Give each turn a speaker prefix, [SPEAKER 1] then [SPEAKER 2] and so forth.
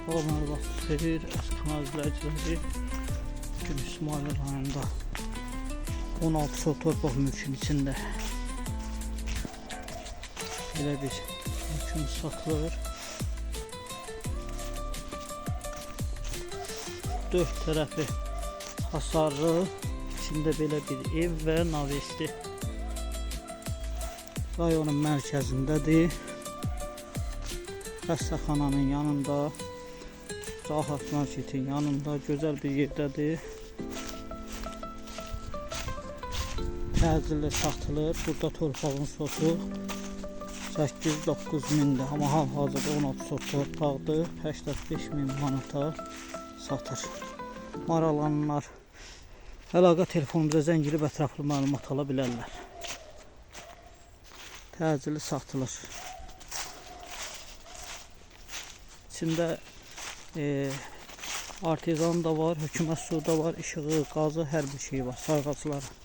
[SPEAKER 1] Salam, hər vaxt xeyir, əziz kanal izləyiciləri. Bugün İsmail rayonunda 16 sot torpaq mülkün içində belə bir mülkün satılır. Dörd tərəfi hasarlı, içində belə bir ev və navesti. Rayonun mərkəzindədir. Xəstəxananın yanında, Rahat marketin yanında gözəl bir yerdədir. Təcili satılır. Burada torpağın sotu 8-9 mindir. Amma hal-hazırda 16 sot torpaqdır. 85 min manata satır. Maraqlananlar əlaqə telefonumuza zəng edib ətraflı məlumat ala bilərlər. Təcili satılır. İçində artezan da var, hökumət suyu da var, işığı, qazı, hər bir şey var, sarğacları.